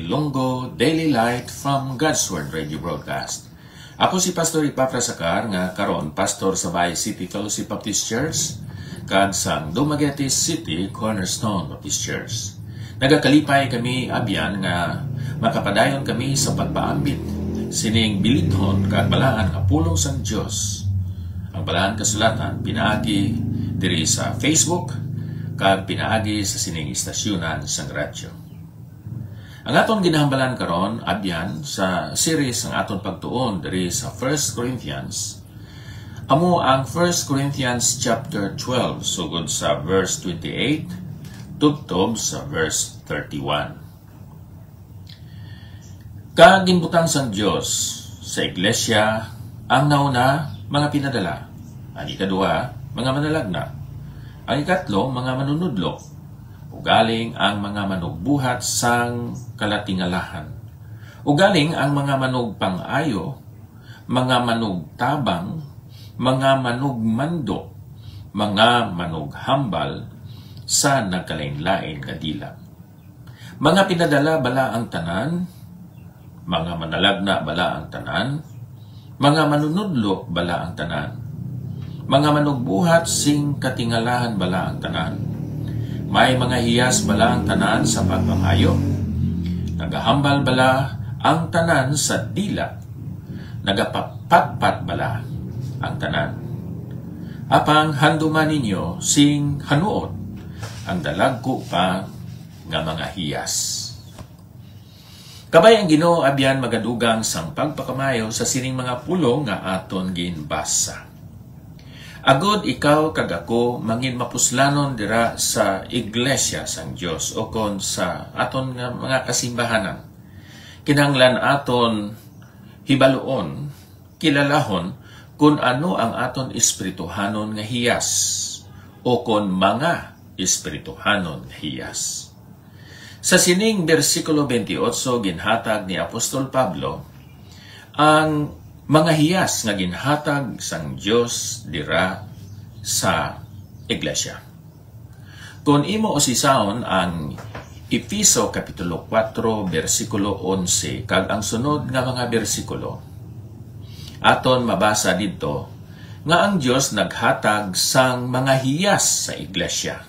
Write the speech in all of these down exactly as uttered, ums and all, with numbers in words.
Ilonggo Daily Light from God's Word Radio Broadcast. Ako si Pastor Epafras Acar, nga karon pastor sa Bay City Fellowship Baptist Church kag sang Dumaguete City Cornerstone Baptist Church. Nagakalipay kami, abyan, nga makapadayon kami sa pagpaambit sining bilinhon kag balaan nga pulong sang Dios, ang Balaan Kasulatan, pinaagi diri sa Facebook kag pinaagi sa sining istasyonan sang radyo. Ang aton ginahambalan karon, abyan, sa series sang aton pagtuon diri sa First Corinthians, amo ang First Corinthians chapter twelve, sugod sa verse twenty-eight tubtob sa verse thirty-one. Kag ginbutang sang Dios sa iglesia ang nauna, mga pinadala, ang ikaduha, mga manalagna, ang ikatlo, mga manunudlo, ugaling ang mga manugbuhat sang kalatingalahan, ugaling ang mga manugpang-ayo, mga manugtabang, mga manugmando, mga manughambal sa nagkalainlain nga dila. Mga pinadala bala ang tanan? Mga manalagna bala ang tanan? Mga manunudlo bala ang tanan? Mga manugbuhat sing katingalahan bala ang tanan? May mga hiyas bala ang tanan sa pagpang-ayo? Nagahambal bala ang tanan sa dila? Nagapatpat bala ang tanan? Apang handuman ninyo sing hanuot ang dalagku pa nga mga hiyas. Kabay ang Ginoo, abyan, magadugang sang pagpakamaayo sa sining mga pulong nga aton ginbasa. Agod ikaw kag ako mangin mapuslanon dira sa iglesia sang Dios, ukon sa aton nga mga kasimbahanan, kinahanglan aton hibaluon, kilalahon, kun ano ang aton espirituhanon nga hiyas, o kon mga espirituhanon nga hiyas. Sa sining bersikulo twenty-eight, ginhatag ni Apostol Pablo ang mga hiyas nga ginhatag sang Dios dira sa iglesia. Kon imo usisaon ang Efeso Kapitulo kuwatro, bersikulo onse, kag ang sunod nga mga bersikulo, aton mabasa didto nga ang Dios naghatag sang mga hiyas sa iglesia.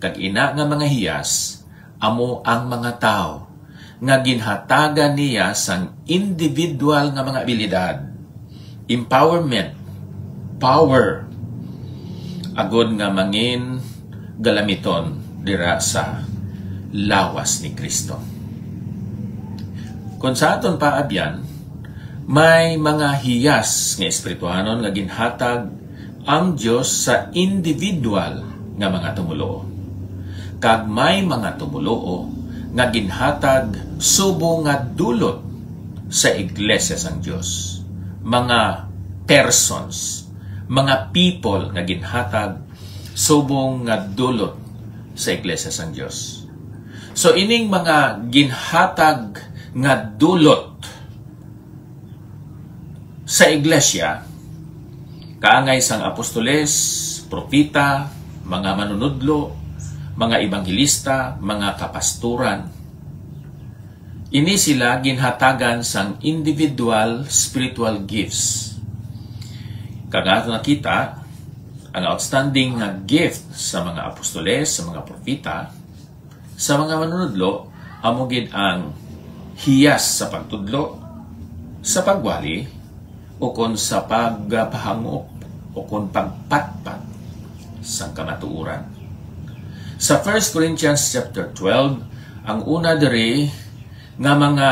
Kag ina nga mga hiyas amo ang mga tawo nga ginhatagan niya sang individual nga mga abilidad, empowerment, power, agod nga mangin galamiton dira sa lawas ni Kristo. Kon sa aton pa, abyan, may mga hiyas nga espirituhanon nga ginhatag ang Dios sa individual nga mga tumuluo, kag may mga tumuluo nga ginhatag subong nga dulot sa iglesia sang Dios, mga persons, mga people nga ginhatag subong nga dulot sa iglesia sang Dios. So, ining mga ginhatag nga dulot sa iglesia, kaangay sang apostoles, propeta, mga manunudlo, mga ebanghelista, mga kapasturan, ini sila ginhatagan sang individual spiritual gifts. Kag ato nakita, ang outstanding nga gift sa mga apostoles, sa mga propeta, sa mga manunudlo, amo gid ang hiyas sa pagtudlo, sa pagwali, ukon sa pagpahangop, ukon pagpatpat sang kamatuoran. Sa First Corinthians chapter twelve, ang una diri nga mga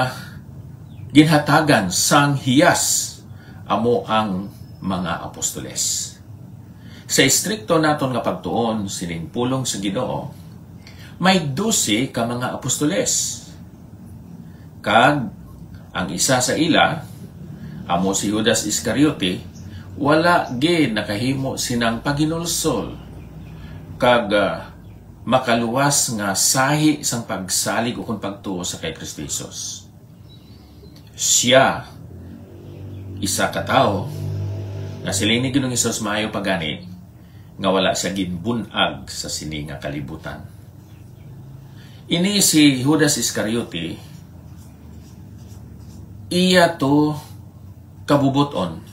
ginhatagan sang hiyas amo ang mga apostoles. Sa istrikto naton nga pagtuon sining pulong sa Ginoo, may dose ka mga apostoles. Kag ang isa sa ila, amo si Judas Iscariote, wala gid nakahimo sinang paginulsol kag, ah, makaluwas nga sahi sang pagsalig ukon pagtuo sa kay Kristo Jesus. Sia isa ka tawo nga siling ni Ginoong Jesus, maayo pa gani nga wala sia ginbun-ag sa sini nga kalibutan. Ini si Judas Iscariote, Iya to kabubot-on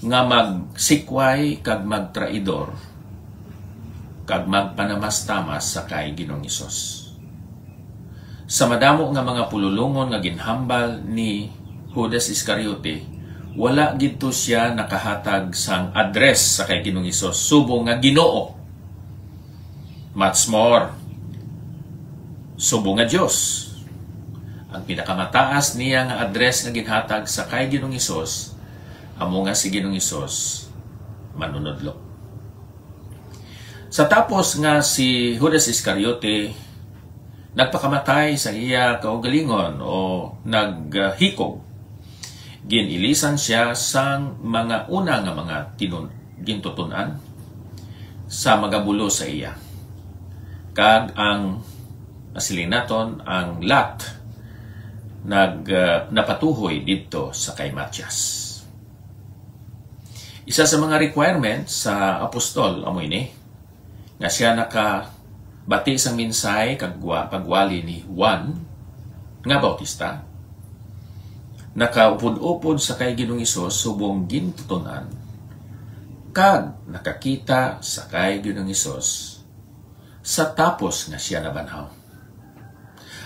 nga magsikway kag magtraidor kag magpanamastamas sa kay Ginoong Hesus. Sa madamo nga mga pululongon nga ginhambal ni Judas Iscariote, wala gid to sia nakahatag sang address sa kay Ginoong Hesus subong nga Ginoo. Much more, subong nga Dios. Ang pinakamataas niya nga address nga ginhatag sa kay Ginoong Hesus amo nga si Ginoong Hesus, Manunodlo. Sa tapos nga si Judas Iscariote nagpakamatay sa iya kaugalingon o naghikog, gin-ilisan sia sang mga una nga mga tinun-, gintuton-an sa magabulos sa iya. Kag ang, masiling naton, ang lot nag-, ah, napatuhoy didto sa kay Matias. Isa sa mga requirements sa apostol amo ini, nga sia nakabati sang mensahe kag gwa-, pagwali ni Juan nga Bautista, nakaupod-upod sa kay Ginoong Hesus subong gintuton-an, kag nakakita sa kay Ginoong Hesus sa tapos nga sia nabanhaw.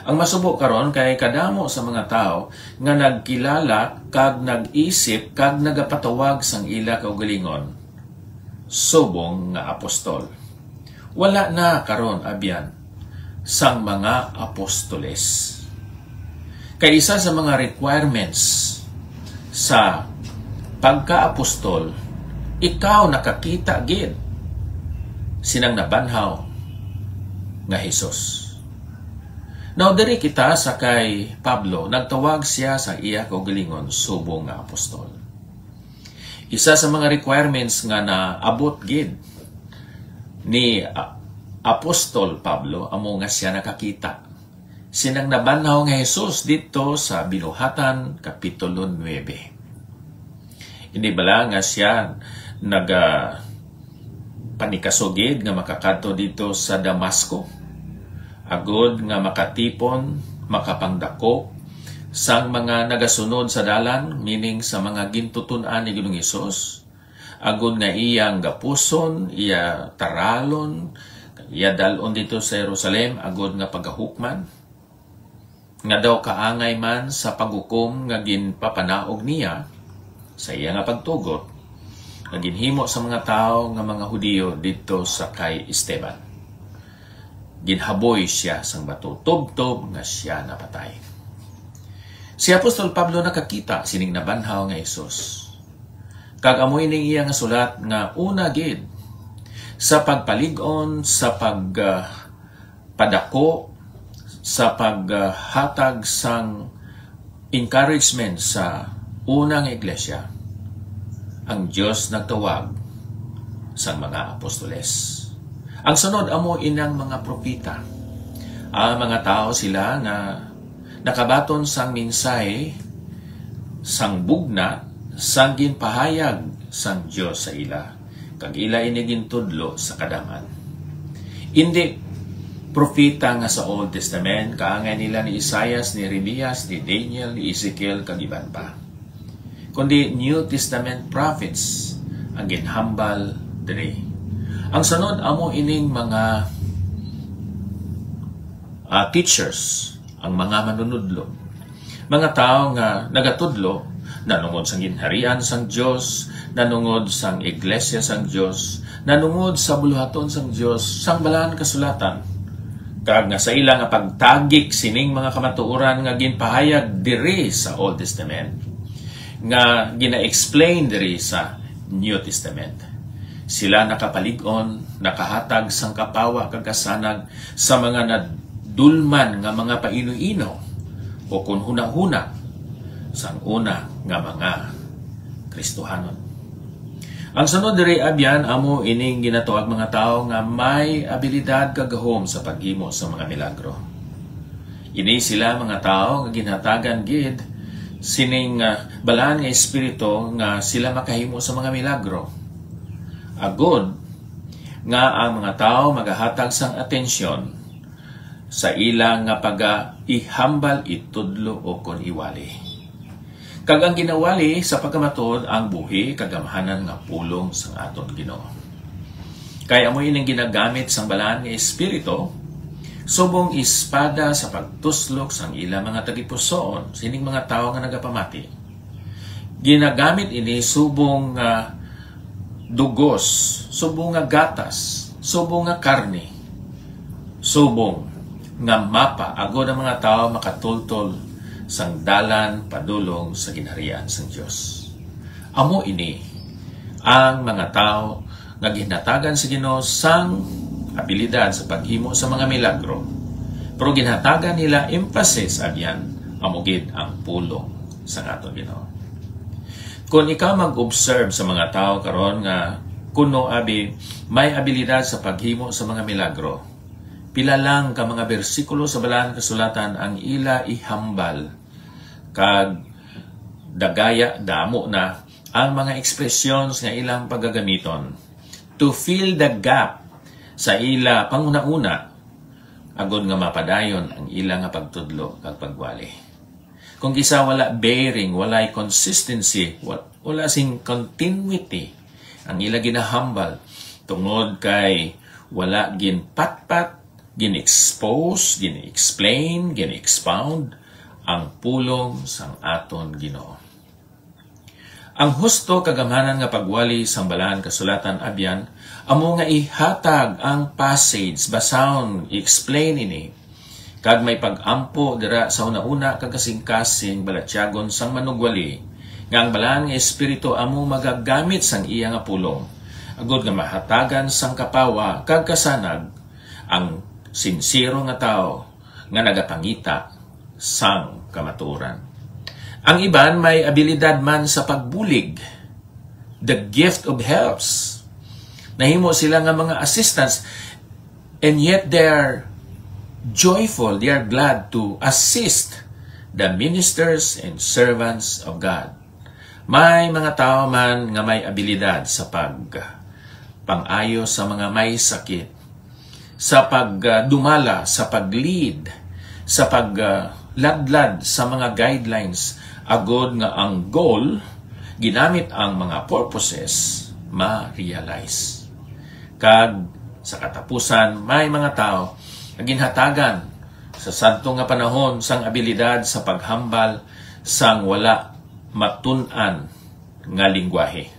Ang masubo karon kay kadamo sa mga tawo nga nagkilala kag nag-isip kag nagapatawag sang ila kaugalingon subong nga apostol. Wala na karon abyan sang mga apostoles. Kay isa sa mga requirements sa pagka-apostol, ikaw nakakita gid sinang nabanhaw nga Jesus. Now, diri kita sa kay Pablo, nagtawag siya sa iya kaugalingon subong nga apostol. Isa sa mga requirements nga naabot gid ni, ah, Apostol Pablo amo nga siya nakakita sinang nabanhaw nga Jesus didto sa Binuhatan, Kapitulo nuebe. Hindi bala nga siya naga-, panikasugid nga makakadto didto sa Damasco, agud nga makatipon, makapangdako sang mga nagasunod sa dalan, meaning sa mga gintuton-an ni Ginoong Hesus, agud nga iyang gapuson, iya taralon, kag iya dal-on didto sa Jerusalem, agud nga pagahukman, nga daw kaangay man sa paghukom nga ginpapanaog niya sa iya nga pagtugot, nga ginhimo sa mga tawo nga mga Hudiyo didto sa kay Esteban. Ginhaboy sia sang bato, tubtob nga sia napatay. Si Apostol Pablo nakakita sining nabanhaw nga Jesus. Kag amo ining iya nga sulat nga una gid sa pagpalig-on, sa pag, ah, padako, sa paghatag sang encouragement sa una nga iglesia, ang Dios nagtawag sang mga apostoles. Ang sunod amo inang mga propeta. Ang mga tawo sila nga nakabaton sang mensahe sang bugna sang ginpahayag sang Dios sa ila, kag ila ini gintudlo sa kadam-an. Indi propeta nga sa Old Testament, kaangay nila ni Isaias, ni Jeremias, ni Daniel, ni Ezekiel, kag iban pa, kundi New Testament prophets ang ginhambal diri. Ang sunod amo ining mga, ah, teachers, ang mga manunudlo. Mga tawo nga nagatudlo nanungod sang ginharian sang Dios, nanungod sang iglesia sang Dios, nanungod sa buluhaton sang Dios, sang Balaan Kasulatan, kag nga sa ila nga pagtagik sining mga kamatuoran nga ginpahayag diri sa Old Testament, nga gina-explain diri sa New Testament. Sila nakapalig-on, nakahatag sang kapawa kag kasanag sa mga nadulman nga mga paino-ino, o kon hunahuna sang una nga mga Kristohanon. Ang sunod diri, abyan, amo ining ginatawag mga tawo nga may abilidad kag gahom sa paghimo sa mga milagro. Ini sila mga tawo nga ginhatagan gid sining, ah, balaan nga espiritu nga sila makahimo sa mga milagro, agod nga ang mga tawo magahatag sang atensyon sa ila nga pagaihambal, itudlo, o kon iwali. Kag ang ginawali sa pagkamatuod ang buhi kag gamhanan nga pulong sang aton Ginoo. Kay amo ining ginagamit sang Balaan nga Espiritu subong espada sa pagtuslok sang ila mga tagipusoon, sining mga tawo nga nagapamati. Ginagamit ini subong nga dugos, subong nga gatas, subong nga karne, subong nga mapa, agod ang mga tawo makatultol sang dalan padulong sa ginharian sang Dios. Amo ini ang mga tawo nga ginhatagan sa Ginoo sang abilidad sa paghimo sa mga milagro, pero ginhatagan nila emphasis, abyan, amo gid ang pulong sang aton Ginoo. Kon ikaw mag-observe sa mga tawo karon nga kuno abi may abilidad sa paghimo sa mga milagro, pila lang ka mga bersikulo sa Balaan Kasulatan ang ila ihambal, kag dagaya damo na ang mga expressions nga ilang pagagamiton to fill the gap sa ila panghunahuna, agod nga mapadayon ang ila nga pagtudlo kag pagwali. Kung kisa wala bearing, walay consistency, wa-, wala sing continuity ang ila ginahambal, tungod kay wala ginpatpat, gin-expose, gin-explain, gin-expound ang pulong sang aton Ginoo. Ang husto kag gamhanan nga pagwali sang Balaan Kasulatan, abyan, amo nga ihatag ang passage, basahon, i-explain ini, kag may pag-ampo dira sa hunahuna kag kasingkasing balatyagon sang manugwali, nga ang Balaan nga Espiritu amo magagamit sang iya nga pulong, agod nga mahatagan sang kapawa kag kasanag ang sinsero nga tawo nga nagapangita sang kamatuoran. Ang iban may abilidad man sa pagbulig, the gift of helps. Nahimo sila nga mga assistants, and yet they are joyful, they are glad to assist the ministers and servants of God. May mga tawo man nga may abilidad sa pag pang-ayo sa mga may sakit, sa pagdumala, sa pag-lead, sa pagladlad sa mga guidelines, agod nga ang goal, ginamit ang mga purposes, ma-realize. Kag sa katapusan, may mga tawo nga ginhatagan sa sadto nga panahon sang abilidad sa paghambal sang wala matun-an nga linggwahe.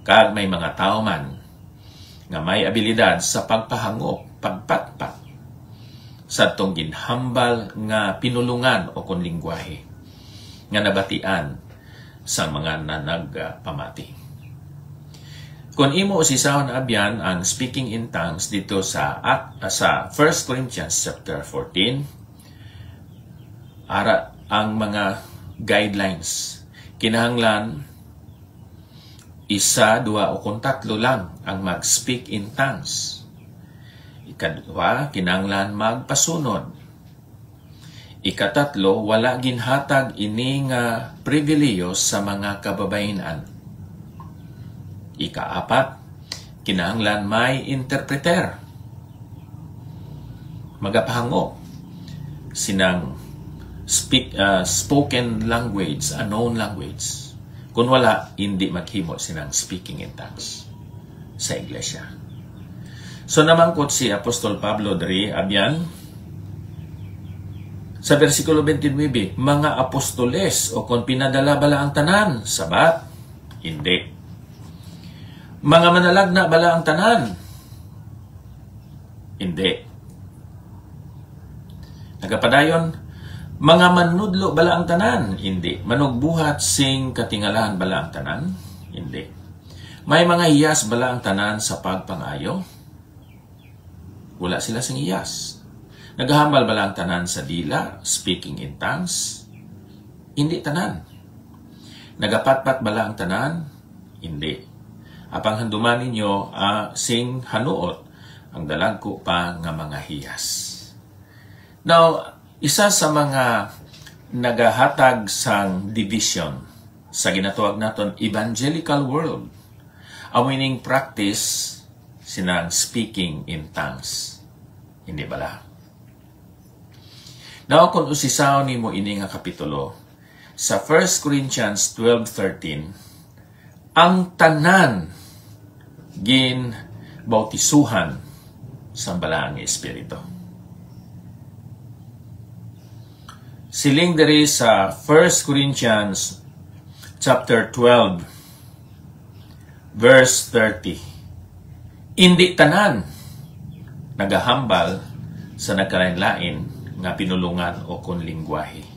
Kag may mga tawo man nga may abilidad sa pagpahangop, pagpatpat sadtong ginhambal nga pinulongan o kon linggwahe nga nabatian sang mga nanagpamati. Kon imo usisahon, abyan, ang speaking in tongues dito sa Ak-, sa First Corinthians chapter fourteen, ara ang mga guidelines. Kinahanglan isa, dua, o kon tatlo lang ang mag-speak in tongues. Ikadua, kinahanglan magpasunod. Ikatatlo, wala ginhatag ini nga pribilehiyo sa mga kababayin-an. Ikaapat, kinahanglan may interpreter. Magapahangop sinang speak, ah, spoken language, unknown language. Kung wala, hindi maghimo sinang speaking in tongues sa iglesia. So, namangkot si Apostol Pablo diri, abyan, sa bersikulo twenty-nine, mga apostoles o kon pinadala bala ang tanan? Sabat, hindi. Mga manalagna bala ang tanan? Hindi. Nagapadayon, mga manudlo bala ang tanan? Hindi. Manugbuhat sing katingalahan bala ang tanan? Hindi. May mga hiyas bala ang tanan sa pagpangayo? Wala sila sing hiyas. Nagahambal bala ang tanan sa dila, speaking in tongues? Hindi tanan. Nagapatpat bala ang tanan? Hindi. Apang handuma ninyo, ah, sing hanuot ang dalagku pa nga mga hiyas. Now, isa sa mga nagahatag sang division sa ginatawag naton evangelical world, amo ining practice sinang speaking in tongues. Hindi bala? Now, kung usisahon nimo ini nga kapitulo, Sa First Corinthians twelve thirteen, ang tanan ginbautisuhan sa Balaang Espiritu. Siling diri sa First Corinthians chapter twelve, verse thirty, "Indi tanan nagahambal sa nagkalainlain nga pinulongan o kon lingwahe."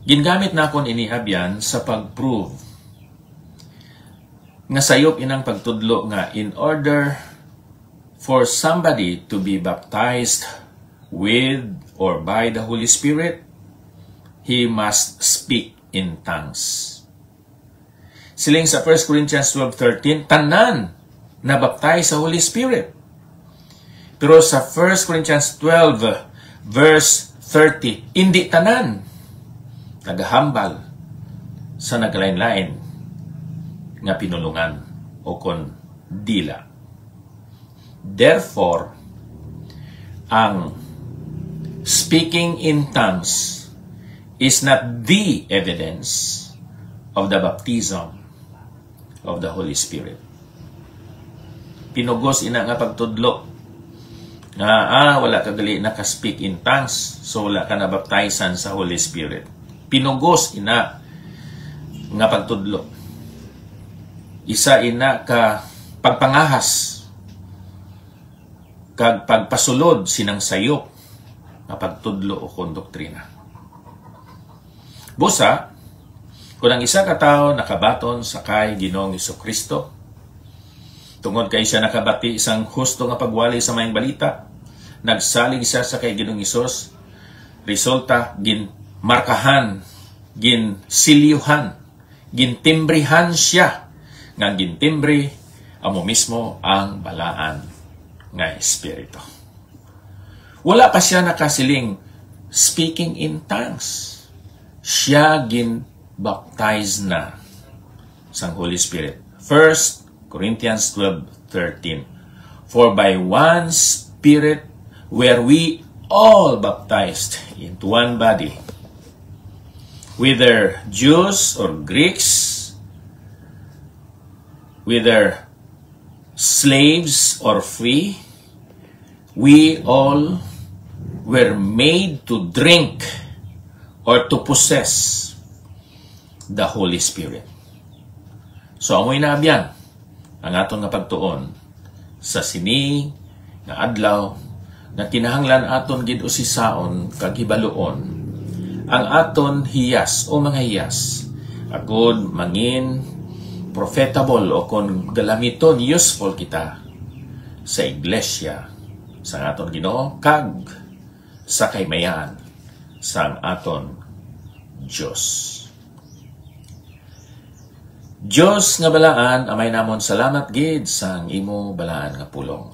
Gingamit nakon ini abyan sa pag-prove nga sayop inang pagtudlo nga in order for somebody to be baptized with or by the Holy Spirit, he must speak in tongues. Siling sa First Corinthians twelve thirteen, tanan nabaptize sa Holy Spirit. Pero sa First Corinthians twelve, verse thirty, indi tanan nagahambal sa nagkalainlain nga pinulongan o kon dila. Therefore, ang speaking in tongues is not the evidence of the baptism of the Holy Spirit. Pinugos ina nga pagtudlo nga, ah, wala ka gali naka-speak in tongues, so wala ka nabaptizan sa Holy Spirit. Pinugos ina nga pagtudlo. Isa ina ka pagpangahas kag pagpasulod sinang sayop nga pagtudlo o kon doktrina. Busa, kon ang isa ka tawo nakabaton sa kay Ginoong Jesu-Cristo, tungod kay sia nakabati sang husto nga pagwali sa Maayong Balita, nagsalig sia sa kay Ginoong Hesus, resulta ginmarkahan, ginsilyuhan, gintimbrihan sia, nga ang gintimbre amo mismo ang balaan nga Espiritu. Wala pa sia nakasiling, "Speaking in tongues." Sia ginbaptize na sang Holy Spirit. First Corinthians twelve thirteen, "For by one Spirit were we all baptized into one body, whether Jews or Greeks, whether slaves or free, we all were made to drink or to possess the Holy Spirit." So, amoy naabyan ang aton nga pagtuon sa sini nga adlaw nga kinahanglan aton gid usisaon kag hibaluon ang aton hiyas o mga hiyas, agud mangin profitable o kon galamiton, useful kita sa iglesia sang aton Ginoo kag sa kahimayaan sang aton Dios. Dios nga balaan, Amay namon, salamat gid sang imo balaan nga pulong.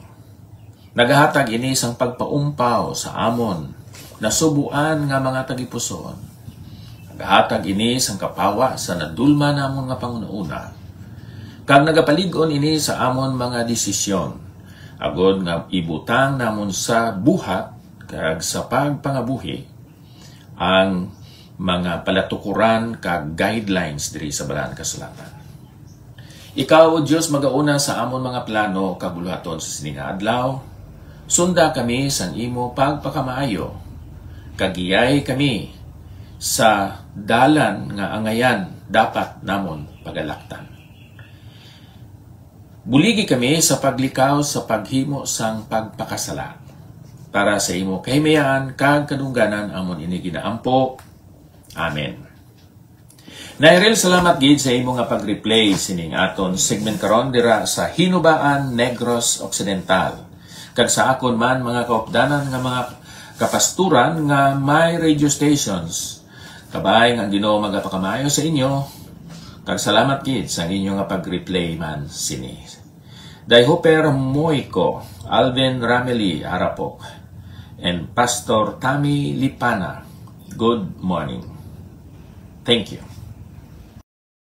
Nagahatag ini sang pagpaumpaw sa amon nasubuan nga mga tagipusoon. Nagahatag ini sang kapawa sa nadulma namon nga panghunahuna, kag nagapalig-on ini sa amon mga desisyon, agod nga ibutang namon sa buhat kag sa pagpangabuhi ang mga palatukoran kag guidelines diri sa Balaan Kasulatan. Ikaw, O Dios, magauna sa amon mga plano kag buluhaton sa sini nga adlaw. Sunda kami sang imo pagpakamaayo, kag giyay kami sa dalan nga angayan dapat namon pagalaktan. Buligi kami sa paglikaw sa paghimo sang pagpakasala. Para sa imo kahimayaan kag kadungganan amon ini ginaampo. Amen. Nairil, salamat gid sa imo nga pag-replay sining aton segment karon dira sa Hinubaan, Negros Occidental, kag sa akon man mga kaupdanan nga mga kapasturan nga may radio stations. Kabay nga ang Ginoo magapakamaayo sa inyo, kag salamat gid sa inyo nga pag-replay man sini. Dai Hopper Moico, Alvin Rameli Harapok, and Pastor Tommy Lipana, good morning. Thank you.